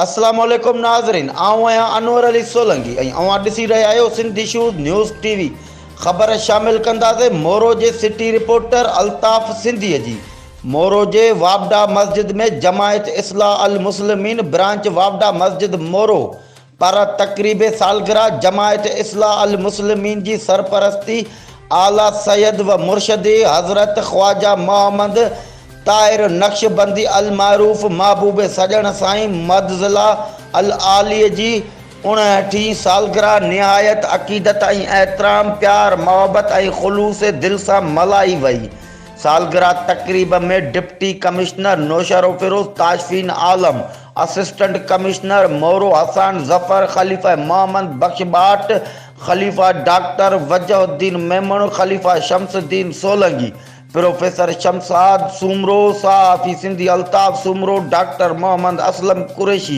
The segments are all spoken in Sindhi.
السلام عليڪم ناظرين آئون آهيان انور علي سولنگي ۽ اوهان ڏسي رهيا آهيو Sindh issues news T V خبر شامل ڪنداسين مورو جي سٽي رپورٽر الطاف سنڌي جي مورو جي واپڊا مسجد ۾ جماعت اصلاح المسلمين برانچ واپڊا مسجد مورو پر تقريب سالگرهه جماعت اصلاح المسلمين جي سرپرستي اعليٰ سيد و مرشدي حضرت خواجه محمد طاهر نقشبندي المعروف محبوب سڄڻ سائين مدظله العالي جي اڻهٺين سالگرهه نهايت عقيدت ۽ احترام، پيار، محبت ۽ خلوص دل سان ملهائي وئي. سالگرهه تقريب ۾ deputy commissioner Naushahro Feroze Tashfeen Alam, assistant commissioner Moro Hassan Zafar, خليفه محمد بخش ٻاٽ، خليفه ڊاڪٽر وجه الدين ميمڻ، خليفه شمس الدين سولنگي، پروفيسر شمشاد سومرو، صحافي Sindhi Altaf Soomro, doctor Muhammad Aslam Qureshi,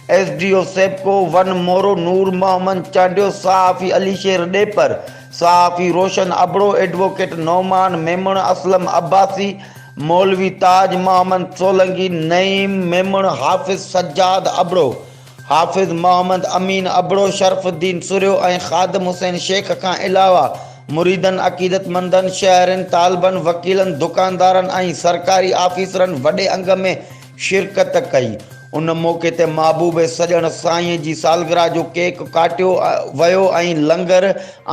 S D O SEPCO one Moro Noor Muhammad Chandio, صحافي علي شير ڏيپر، صحافي روشن ابڙو، ايڊووڪيٽ نعمان ميمڻ، اسلم عباسي، مولوي تاج محمد سولنگي، نعيم ميمڻ، حافظ سجاد ابڙو، حافظ محمد امين ابڙو، شرف الدين سرهيو ۽ خادم حسين شيخ کان علاوه مريدن، عقيدتمندن، شهرين، طالبن، وڪيلن، دڪاندارن ۽ سرڪاري آفيسرن وڏي انگ ۾ شرڪت ڪئي. ان موقعي تي محبوب سڄڻ سائين جي سالگرهه جو ڪيڪ ڪاٽيو ويو ۽ لنگر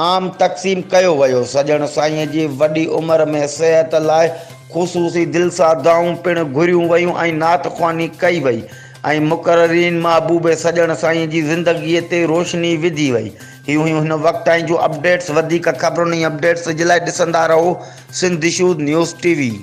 عام تقسيم ڪيو ويو. سڄڻ سائين جي وڏي عمر ۾ صحت لاء خصوصي دل سان دعائون پڻ گهريون ويون ۽ نعت خواني ڪئي وئي ۽ مقررين محبوب سڄڻ سائين جي زندگيء تي روشني وڌي وئي. هي هيون هن وقت تائين جون اپڊيٽس وڌيڪ خبرن ۽ اپڊيٽس جي لاء ڏسندا رهو Sindh issues news T V.